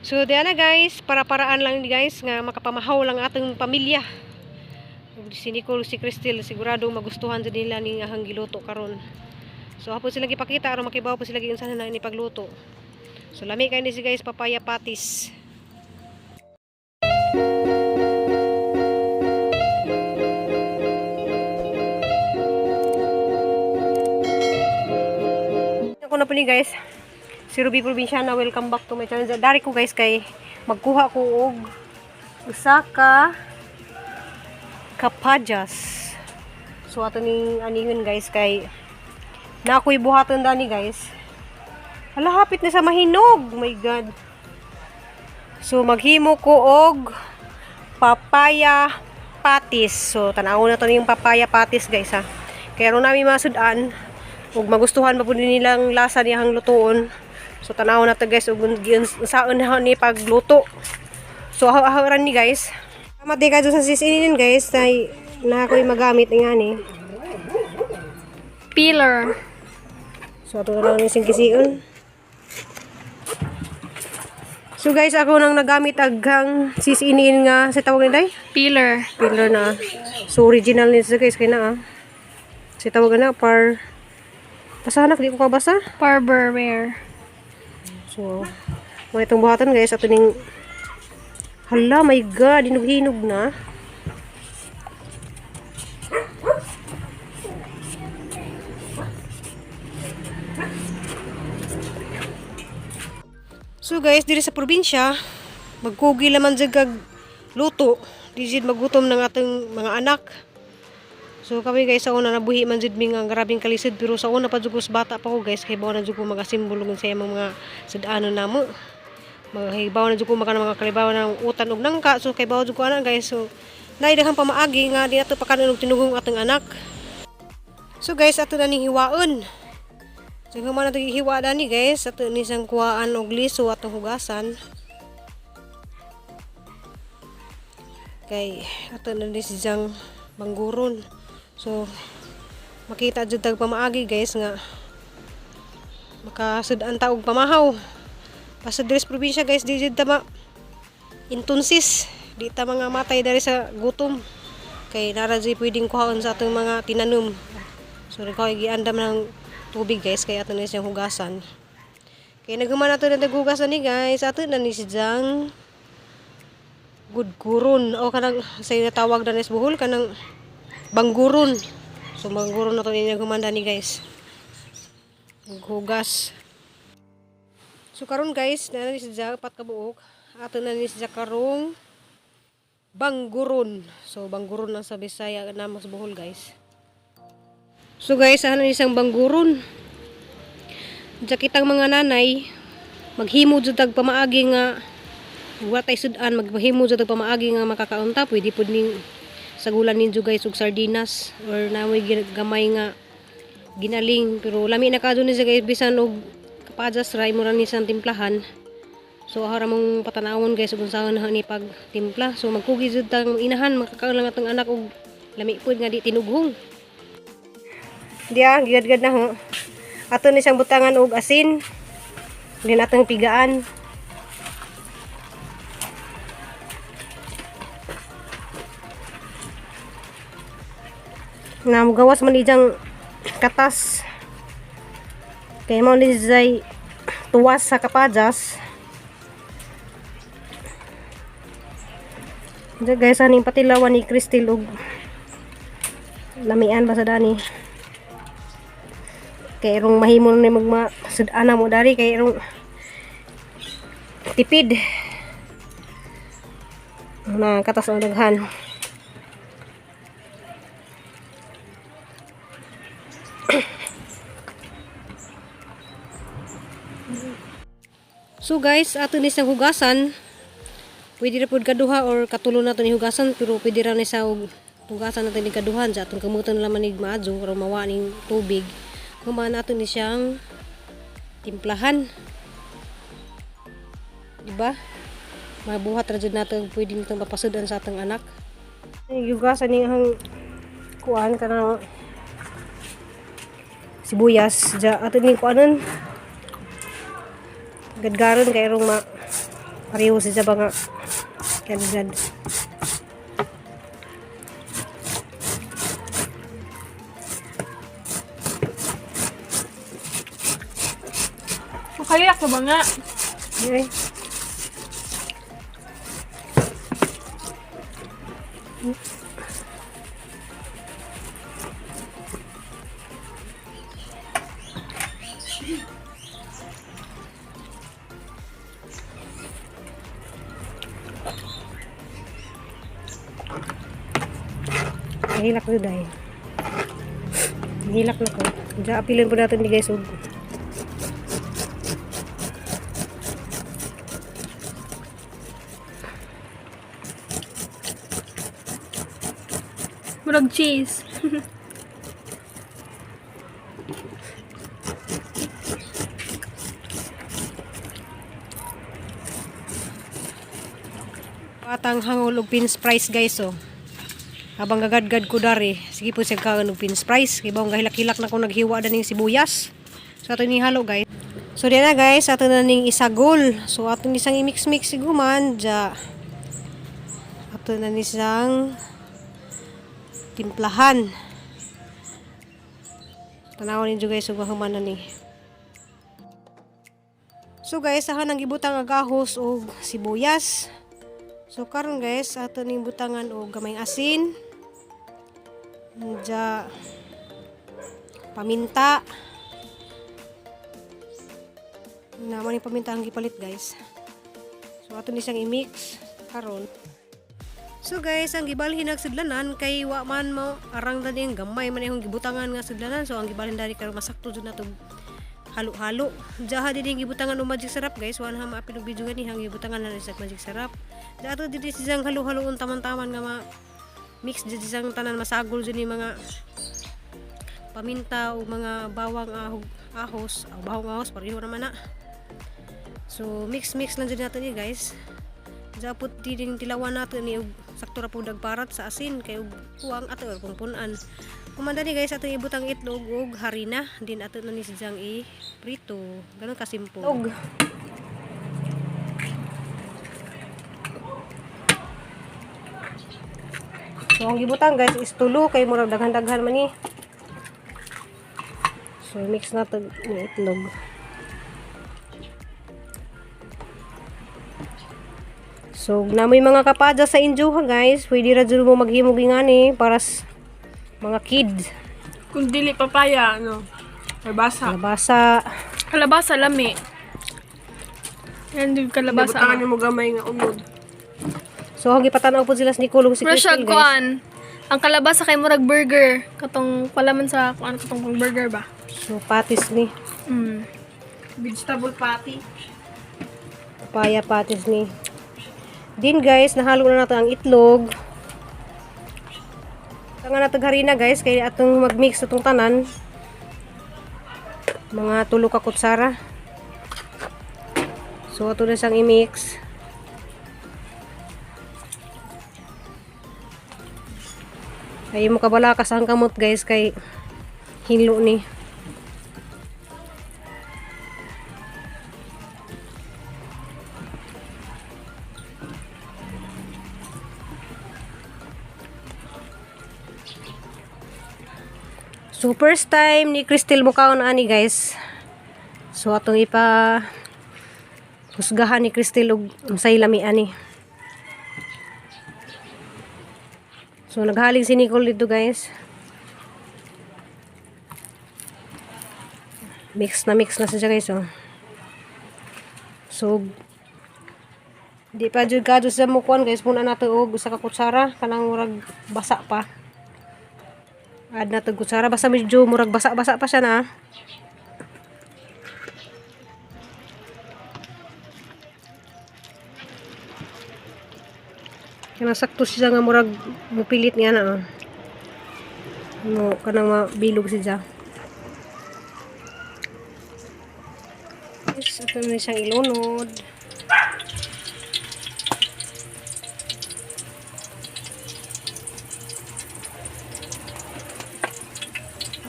So diyan na guys, para-paraan lang guys nga makapamahaw lang atong pamilya. Ug si Nicole, si Cristel, sigurado magustuhan jud nila ning ahang giluto karon. So hapon sila gipakita aron makibaw po sila giunsa na ni pagluto. So lami kay ni si guys, papaya patis. Ako na po ni guys. Si Ruby Provinciana, welcome back to my channel. Dari ko guys kay magkuha ko og usa ka kapadyas. So ato ning anihon guys kay na ako'y buhaton dani guys. Hala, hapit na sa mahinog. My God. So maghimo ko og papaya patis. So tan-aw na to yung papaya patis guys ha. Kaya aron namin masud-an ug magustuhan pa pud nilang lasa niyang lutuon. So tan-aw na to guys ug unsaon na ni pagluto. So ahaw ni guys. Salamat di kayo sa sisinin guys ay na ako'y magamit nga ni. Peeler. So ato na lang ni singkision. So guys, ako nang nagamit aghang sisinin nga sa tawag ni day. Peeler. Pillar na. So original ni siya guys kay na ah. Sa tawag na par. Basa na, di ko kabasa. Farberware. So mga itong buhatan guys, ato ning. Hala, my God, hinog-hinog na. So guys, diri sa probinsya, magkugi laman jud kag luto, di jud magutom ng atong mga anak. So kami guys, sa una nabuhi man jud mi nga grabeng kalisod, pero sa una pa jud ko sa bata pa ko guys, kay bawo na jud ko magasimbol ug sa imong mga sud-anon namo. Mga na jud ko maka mga kalibaw ng utan og nangka, so kay bawo jud ko ana guys. So naay daghang pamaagi nga di nato pakanon og tinugong atong anak. So guys, ato na ning hiwaon. So human na hiwa dani guys, ato ni siyang kuhaan og liso atong hugasan. Kay ato na ni siyang bangguron. So makita jud tag pamaagi guys nga makasud-an ta og pamahaw. Basta diri sa probinsya guys, di jud ta ma intunsis, di ta mga matay dari sa gutom. Kay nara jud pwedeng kuhaon sa atong mga tinanom. So nagkaw giandam ng tubig guys kay ato na siyang hugasan. Kay naghuman nato na naghugas ani guys, ato na ni siyang gudguron o kanang sa tawag na sa buhol kanang bangguron. So bangguron na to ni naghuman ni guys. Naghugas. So karon guys, na ni siya apat ka buok. Ato na ni siya karong bangguron. So bangguron lang sa Bisaya na mas buhol guys. So guys, ano isang bangguron. Diya kitang mga nanay, maghimo jud tag pamaagi nga wa tay sud-an, maghimo jud tag pamaagi nga makakaunta, pwede pud ning sagulan ninyo guys og sardinas or namoy gamay nga ginaling, pero lami na kadto ni siya guys bisan og kapajas ra imo ra ni siyang timplahan. So ahara mong patanawon guys ug unsaon na ni pagtimpla. So magkugi jud tang inahan makakaon lang atong anak og lami pud nga di tinughong. Diya, gigadgad na ho. Ato ni siyang butangan og asin. Din atong pigaan. Na mugawas man ijang katas. Kay mao ni siya'y tuwas sa kapajas. Diya guys, aning patilawan ni Cristel og lamian ba sa dani. Kay irong mahimo ni magma sud-ana mo dari kay irong tipid na katas ang daghan. So guys, ato ni siyang hugasan. Pwede ra pud kaduha or katulo na to ni hugasan, pero pwede ra ni sa hugasan natin ni kaduhan sa atong kamutan na man ni maadyo aron mawa ning tubig. Human ato ni siyang timplahan. Diba? Mabuhat ra jud nato pwede nitong papasudan sa atong anak. Hugasan ni ang kuan kanang sibuyas ja ato ni kuanon. Gadgaron kay rong ma Pareho siya ba nga kalidad. Makaliyak ka ba nga? Ay. Nahilak ko dahil. Nahilak na ko. Diyan, apilin po natin ni guys. Og Murag cheese. Atang hangol og pins price guys, oh. Habang gagadgad ko dari, sige po siya kaon og pins price. Kay bawang gahilak-hilak na ko naghiwa na ning sibuyas. So ato ni halo guys. So diyan na guys, ato na ning isagol. So ato ni siyang i-mix-mix siguman ja. Ato na ni siyang timplahan. Tanawon ninyo guys ug mahuman na ni. So guys, ahan ang gibutang ang ahos og sibuyas. So karon guys, ato ning butangan og gamayng asin. Ja paminta. Naman yung paminta ang gipalit guys. So ato ni siyang i-mix karon. So guys, ang gibalhin ang sudlanan kay wa man mo arang dani ang gamay man ihong gibutangan nga sudlanan. So ang gibalhin dani karon masakto jud nato halo-halo. Jaha din yung gibutangan og magic sarap guys. Wa na maapil og video gani hang gibutangan na sa magic sarap. Dato dito siyang halo-haloon taman-taman nga ma mix jud siyang tanan masagol jud ni mga paminta o mga bawang ahog, ahos, o bawang ahos pareho naman na. So mix mix lang jud nato ni guys. Japot din tilawan nato ni og sakto ra pud parat sa asin kay og kuwang ato or kung punan. Kumanda ni guys atong ibutang itlog og harina din ato na ni siyang i-prito. Ganun ka simple. Og So ang gibutang guys is tulo kay murag daghan-daghan man ni. So mix na to ni itlog. So namoy mga kapadya sa inyo ha guys, pwede ra jud mo maghimog ingani para sa mga kids. Kung dili papaya, ano, kalabasa. Kalabasa. Kalabasa lami. Yan din kalabasa. Nabutangan niyo mo gamay nga unod. So ang gipatan-aw po sila sa Nicole ug si Murag siya Crystal guys. kuan. Ang kalabasa kay murag burger. Katong palaman sa kuan katong pang burger ba? So patis ni. Vegetable patty. Papaya patis ni. Din guys, nahalo na natin ang itlog. Tanga na tag harina guys kay atong magmix atong tanan. Mga tulo ka kutsara. So ato na siyang i-mix. Ay mo kabalakas ang kamot guys kay hinlo ni. So first time ni Crystal mukaon ani guys. So atong ipa husgahan ni Crystal og unsay lami ani. So naghaling si Nicole dito guys. Mix na siya guys oh. So di pa jud kadto sa mukuan guys, muna nato og usa ka kutsara kanang murag basa pa. Add na to kutsara basta medyo murag basa-basa pa siya na. Kanang sakto siya nga murag mupilit niya na. Oh. Mo kanang mabilog siya. Yes, ato na siyang ilunod.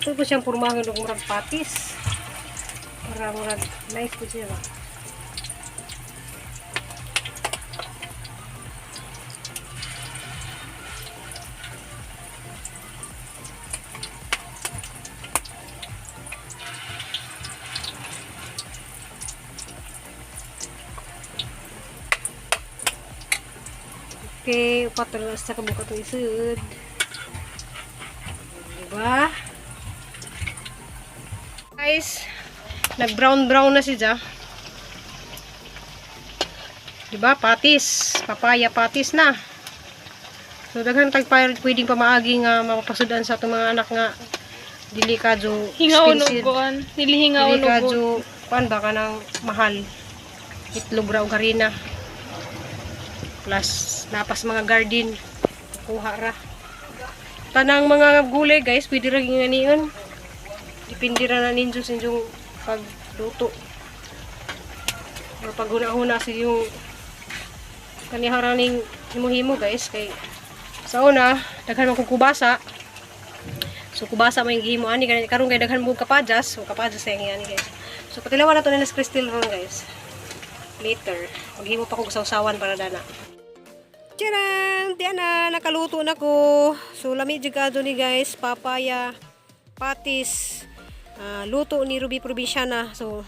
Ato po siyang pormahan og murag patis. Para murag nice po siya ba. Okay, upat na sa kabuka itong isud. Diba? Guys, nag brown brown na siya. Diba? Patis. Papaya patis na. So daghan tag pwedeng pamaagi nga mapapasudan sa atong mga anak nga dili kadyo Hingaon og expensive. kuan. Dili hingaon Dili og kadyo kuan ba kanang mahal. Itlog ra og harina. Plus napas mga garden. Kuha ra. Tanang mga gulay guys, pwede ra ginganion. Depende ra na ninyo sa inyong pagluto. Or paghuna-huna sa inyong kaniharaning himo-himo guys kay sa una daghan man kong kubasa. So kubasa may gihimo ani kay karon kay daghan mo kapadjas, so kapadjas sa ani guys. So patilawan na to nila sa Crystal ron guys. Later, maghimo pa kog sawsawan para dana. Tcharan! Diyan na, nakaluto na ko. So lami jud kaadto ni guys, papaya, patis, luto ni Ruby Provinciana. So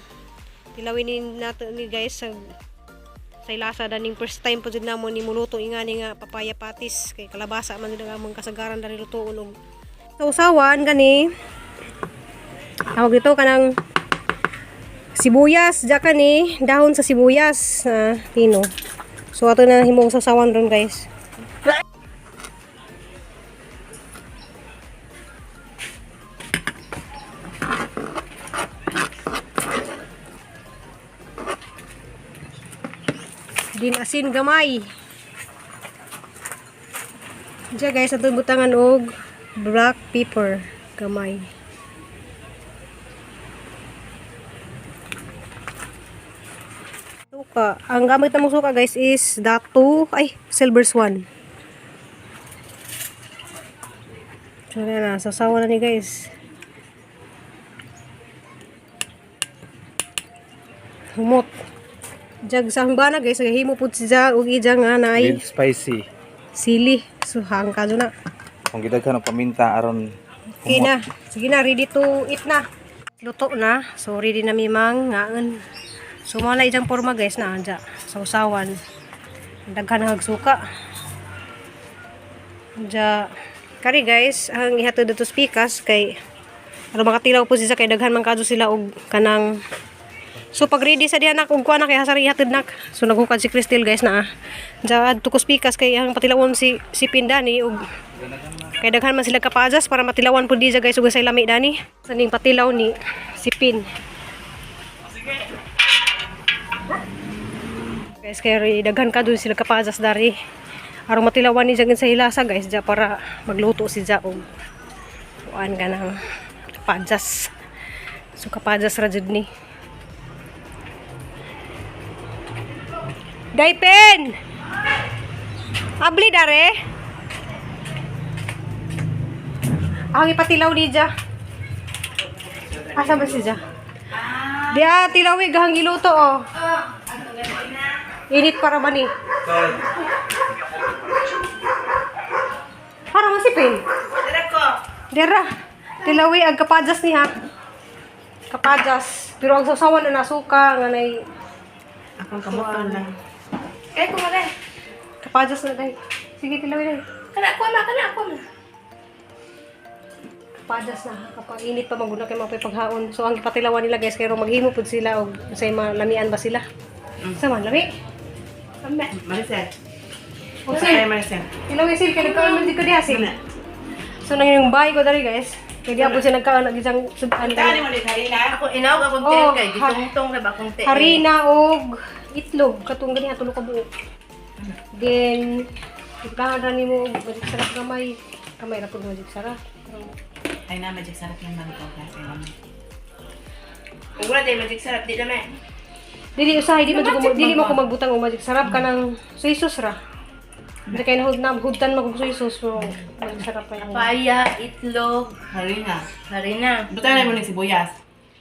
tilawin ni nato ni guys sa lasa daning first time po jud namo ni muluto ingani nga papaya patis kay kalabasa man jud ang among kasagaran dali lutoon og sausawan gani tawag dito kanang sibuyas ja kani dahon sa sibuyas na tino. So ato na himong sausawan ron guys. Din asin gamay. Diya guys, atong butangan og black pepper gamay. Suka. Ang gamit namong suka guys is Datu, ay, Silver Swan. So na na, sasawa na ni guys. Humot. Jag sa hambana guys, nagahimo pud siya og ija nga naay With spicy. sili. So hangka na. Kung gidaghan og paminta aron Okay na. Sige na, ready to eat na. Luto na. So, ready na mi mang ngaon. So, mga na ijang forma guys na anja. Sausawan. Daghan na suka. Anja. Kari guys, ang ihatod dito sa pikas kay aron makatilaw po siya kay daghan man kadto sila og kanang. So pag ready sa diha nak og kuha na kay hasari ihatod nak. So naghukad si Crystal guys na. Anja adto ko pikas kay ang patilawon si si Pindani og kay daghan man sila kapajas para matilawan pud diya guys ug say lami dani. Saning patilaw ni sipin. Guys kay daghan ka dun sila kapajas dari. Aron matilawan ni sa hilasa guys ja para magluto si ja og kuan ka ng kapajas. So kapajas ra jud ni. Daypen! Abli dare! Ang ipatilaw ni Ja. Asa ba si Ja? Diya, tilawi, gahang giluto, oh. Init para ba ni? Para masipin. Dira. Tilawi, ang kapajas ni ha. Kapajas. Pero ang sasawan na nasuka, nga nay... Akong kamutan lang. Kay ko mare. Kapajas na day. Sige, tilawi day. Kana ko na, kana ko na. Kapajas na ha. Kapag init pa maguna kay mga paghaon. So ang ipatilawan nila guys, kay maghimo pud sila og say malamian ba sila. Sa man lami. Ame. Maricel. Og sil, Maricel. tilawi sil kay nagkaon man di ko diha sil. So nang yung bahay ko dali guys. Kay diha po siya nagkaon og isang sudan. Tani mo ni harina. Ako inawag akong Oh, tiil kay gitungtong ra ba akong tiil. Harina og itlog katong gani tulo ka buok. Then iplahan ra nimo og magic sarap gamay. Gamay ra pud magic sarap. Ay na magic sarap yung mangko kasi. Kung wala day magic sarap di na may. Dili usahay di man jud ko dili mo ko magbutang og magic sarap kanang soy sauce ra. Hindi kay nahud na hudtan mag og soy sauce so magic sarap pa yun. Paya, itlog, Harina. harina. Butan mo ni sibuyas.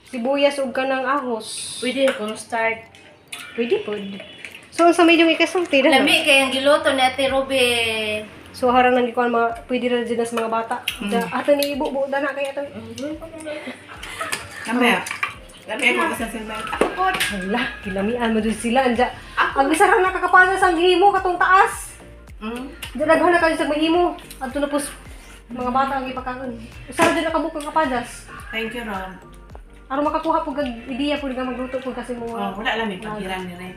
Sibuyas ug kanang ahos. Pwede kung start. Pwede pod. So unsa may yung ikasulti na? Lami kay ang giluto ni Ate Ruby. So harang nang gikuan mga pwede ra jud na sa mga bata. Da, ato ni ibu buo na kay ato. Kame. Kaya ko kasi silver. Hala, kilamian mo jud sila anja. Ang isa ra nakakapanas ang himo katong taas. Daghan na kayo sa mahimo. Adto na pos mga bata ang ipakaon. Usa ra jud nakabuok ang kapadas. Thank you, Ron. Aron makakuha pud kag ideya pud nga magluto pud kasi mo. Oh, wala lang may paghirang ni Ray.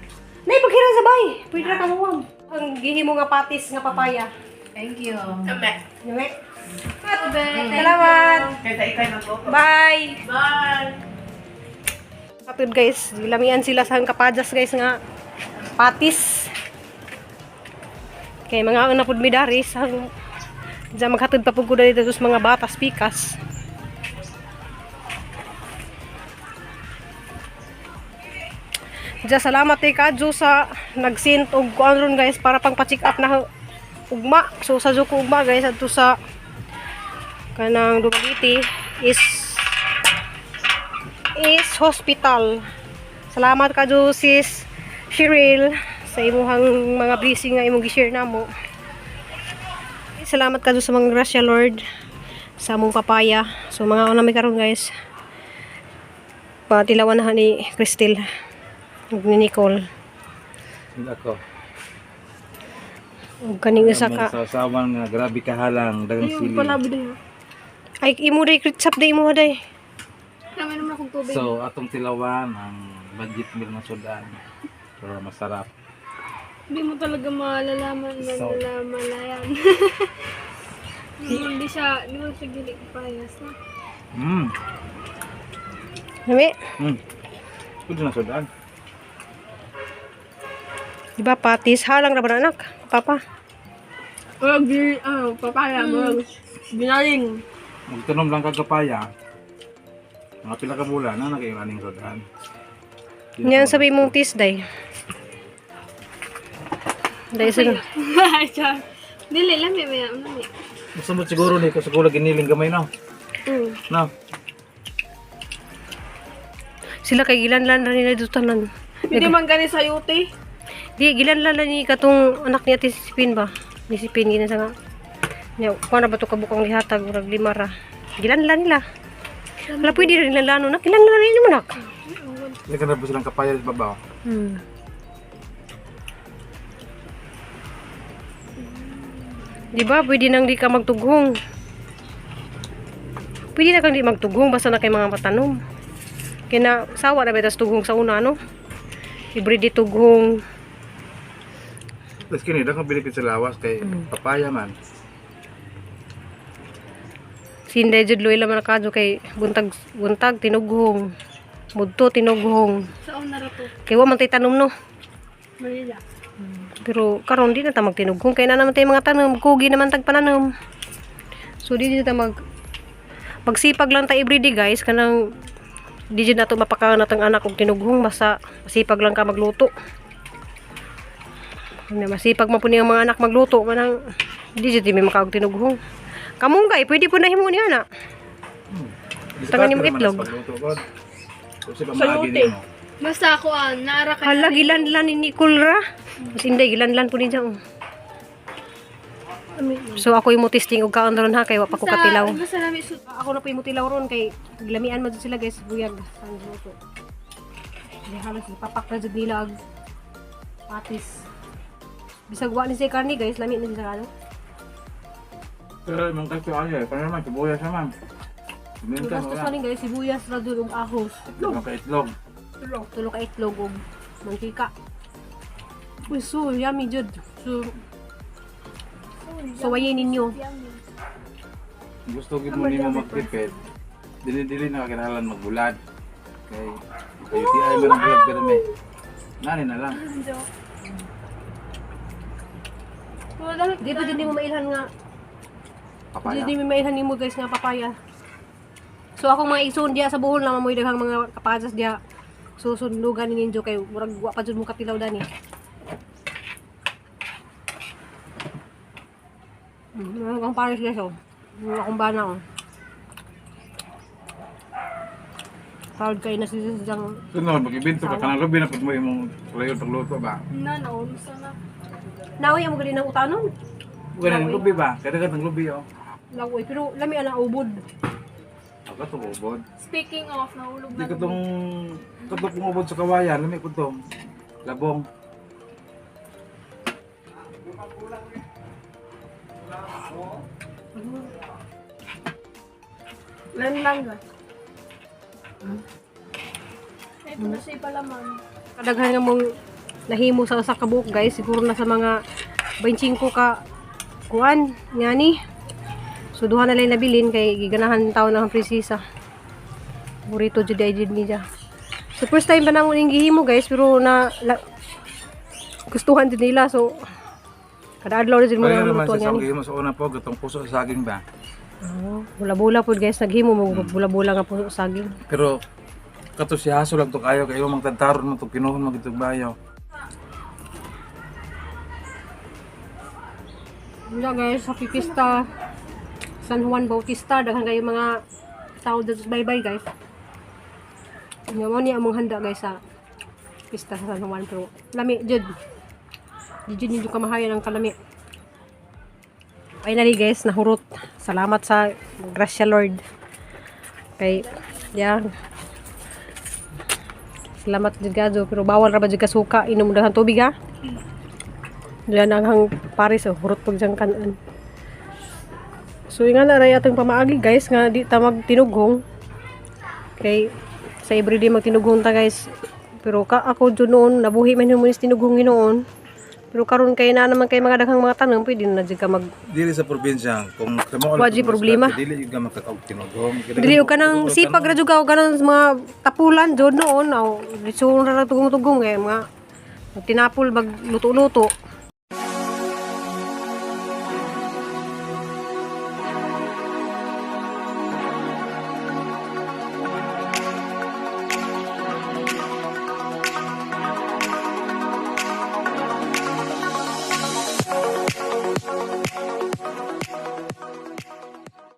Nay paghirang sa bay. Pwede ra ka muwang. Ang gihimo nga patis nga papaya. Thank you. Ame. Yumi. Salamat. Kaya ikay magluto. Bye. Bye! Atod guys, gilamian sila sa kapadas guys nga patis. Kay mga una pud mi dari sa diyan maghatod pa pud ko dali sa mga batas pikas. Diyan salamat kay Kadjo sa nag-send og kuan ron guys para pang pa-check up na ugma. So sa ko ugma guys adto sa kanang Dumaguete is hospital. Salamat ka sis Cheryl sa imuhang mga blessing nga imong gi-share namo. Salamat ka sa mga grasya Lord sa among papaya. So mga una may karon guys. Patilawan na ni Cristel ug ni Nicole. Ako. Ug kaning isa ka. Sa usawan nga grabe kahalang dagang sili. Ay imo day ketchup day imo day. Namin naman akong tubig. So atong tilawan ang budget meal ng sudan. Pero masarap. Hindi mo talaga malalaman, So- malalaman yan. Hindi siya, hindi mo siya gili parehas na. Nami, Pwede na sudan. di ba patis halang ra ba na, anak? Papa. Murag di, ano, papaya, murag binaling. Magtanom lang kagapaya. Mga pila ka bulan na nakayo aning sudan. Yan sabi mong tis day. Day sa Ay, char. Dili, lami, may lami. Gusto mo siguro ni ko siguro giniling gamay no. No. Sila kay gilanlan ra nila dito tanan. Hindi man gani sa yuti. Di gilanlan na ni katong anak ni Ate Sipin ba? Ni Sipin gina sa nga. Nya kuan ra ba to kabukang gihatag murag lima ra. Gilanlan nila. Wala pwede rin nilanlano na gilanlan na mo nak. Hindi ka na po silang kapaya sa babaw. Di ba pwede nang di ka magtughong. Pwede na kang di magtughong basta na kay mga matanom. Kaya na sawa na ba tas tughong sa una no? Everyday tughong. Tapos kini daghang benefit sa lawas kay papaya man. Sinday jud luoy laman kadyo kay buntag buntag tinughong. Mudto tinughong. Sa una ra to. Kay wa man tay tanom no. Manila. Pero karon di na ta magtinughong kay na naman tay mga tanom, kugi naman tag pananom. So di na ta magsipag lang ta everyday guys kanang di jud nato mapakaon natong anak og tinughong basta masipag lang ka magluto. Na masipag man po niya ang mga anak magluto manang di jud may makaog tinughong. Kamunggay pwede po na himo niya na. Tangan nimo itlog. Sa yuti. Basta ako ah, naara kay Hala gilanlan ni Nicole ra. Mas inday gilanlan po niya. Oh. So ako yung testing og kaon ron ha kay wa pa ko katilaw. Basta lami su Ako na po yung mutilaw ron kay lamian man jud sila guys buyag sa luto. Di halos ipapak na jud nila og patis. Bisag wa ni siya karne guys, lami man jud sa ano. Pero imong kasi ay, paano naman sibuyas naman. Minta mo Gastos lang. man guys, sibuyas ra jud ug ahos. Itlog ka itlog. Tulo ka itlog ug mantika. Uy, so yummy jud. So So wayin ninyo. Gusto gid mo nimo magtipid. Dili-dili na kinahanglan magbulad. Kay kay UTI man ang bulad pero may. Nani na lang. Di ba din mo mailhan nga Papaya. Di mo mailhan nimo guys nga papaya. So akong mga igsoon diya sa Bohol na mamoy daghang mga kapasas diya. So sundugan ni ninyo kay murag wa pa jud mo katilaw dani. Ang pares guys oh. Yung akong bana oh. Proud kayo na sila sa Sunod mag-ibento ka kanang lubi na pud mo imong layon pagluto ba. Na naunsa na. Naway ang galing ng utanon. Bukan ang lubi ba? Kada ng lubi oh. Lawoy pero lami ang ubod. Ako to ubod. Speaking of, nahulog Di na. ko tong katong ubod sa kawayan, lami ko tong labong. Lan lang ga. Ito na siya palaman. Kadaghan nga mong nahimo sa usa ka buok guys, siguro na sa mga 25 ka kuan ngani. So duha na lang nabilin kay giganahan taon ng prinsesa. Burrito jud ay jud niya. So first time pa namo ning gihimo guys, pero na la, gustuhan jud nila, so kada adlaw na jud mo Pareho na naman lutuan sa ngani. gihimo sa una po, gatong puso sa saging ba. Oh, bula-bula pod guys, naghimo mo bula-bula nga puso saging. Pero kato si Haso lang to kayo kayo magtantaron mo to kinuhon mo gitong bayo. Wala guys, happy pista San Juan Bautista. Daghan kayo mga tao dito sa bye-bye guys. Nga mo niya among handa guys sa pista sa San Juan, pero lami jud. Di jud ninyo kamahayan ang kalami. Finally guys, nahurot. Salamat sa grasya Lord. Kay yeah. Salamat jud kadyo, pero bawal ra ba jud kasuka, inom daghan tubig ha. Diyan ang hang Paris, oh, hurot pag diyang kanan. So yung nga na ray atong pamaagi guys nga di ta magtinughong. Kay sa everyday magtinughong ta guys. Pero ka ako jud noon nabuhi man mo is tinughong noon. Pero karon kay na naman kay mga daghang mga tanong pwede na jud ka mag Dili sa probinsya kung sa mo Wa jud problema. Dili jud ka makakaog tinughong. Dili og kanang sipag ra jud ka og kanang mga tapulan jud noon aw litson ra tugong-tugong kay mga tinapol magluto-luto.